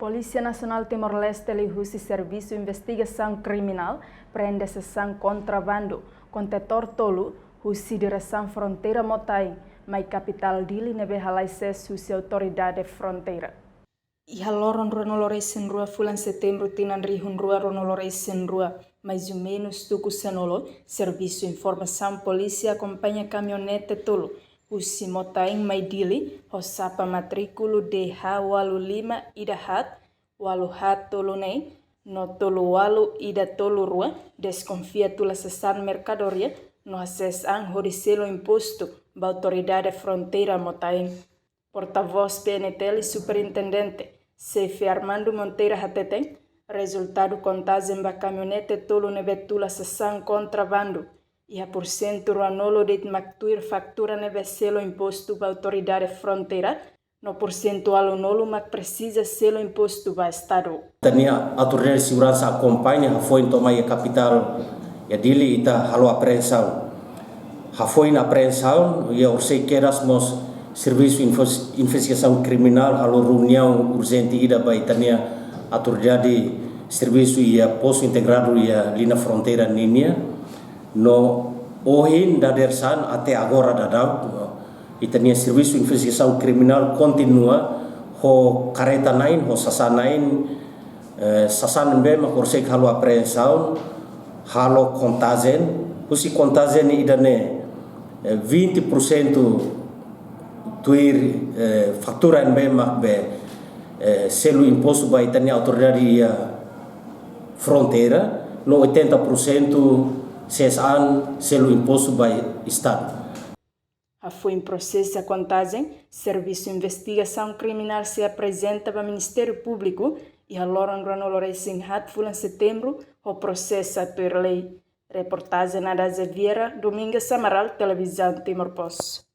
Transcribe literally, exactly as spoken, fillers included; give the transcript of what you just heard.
Polísia Nasionál Timor-Leste liuhusi Servisu Investigasaun Kriminál prende sasán kontrabandu kontentór tolu husi diresaun fronteira Motaen mai kapitál Dili ne'ebé halai sees husi autoridade fronteira. Iha loron ruanulu-resin-rua fulan Setembru tinan rihun rua ruanulu-resin-rua, maizumenus tuku sanulu, Servisu Informasaun Polísia akompaña kamionete tolu husi Motaen mai Dili ho xapa matríkulu D H ualu lima ida haat, ualu haat tolu neen no tolu ualu ida tolu rua, deskonfia tula sasán merkadoria no hasees an hodi selu impostu ba autoridade fronteira Motaen. Portavós P N T L Superintendente Xefe Armando Monteiro hateten, rezultadu kontajen ba kamionete tolu ne'ebé tula sasán kontrabandu, iha porsentu ruanulu de'it mak tuir faktura ne'ebé selu impostu ba autoridade fronteira, no porsentu ualunulu mak presiza selu impostu ba Estadu. Ita-nia autoridade seguransa akompaña, hafoin to'o mai iha kapitál iha Dili ita halo apreensaun. Hafoin apreensaun, iha orsida kedas mós Servisu Infos-, Investigasaun Kriminál halo reuniaun urjente ida ba ita-nia autoridade servisu iha postu integradu iha liña fronteira ninia. No ohin dadeer-saan até agora daudaun, ita-nia Servisu Investigasaun Kriminál kontinua ho karreta na'in, ho sasán na'in, eh, sasán ne'ebé mak orsida halo apreensaun, halo kontajen, husi kontajen ida-ne'e, eh, vinte por cento tuir, eh, faktura ne'ebé mak be, eh, selu impostu ba ita-nia autoridade iha fronteira, no oitenta por cento sees an selu impostu ba Estadu. Hafoin prosesa kontajen, Servisu Investigasaun Kriminál sei aprezenta ba Ministériu Públiku iha loron ruanulu-resin-haat fulan Setembru ho prosesa tuir lei. Reportajen Ada Xaviera, Domingas Amaral, Televizaun Timor Post.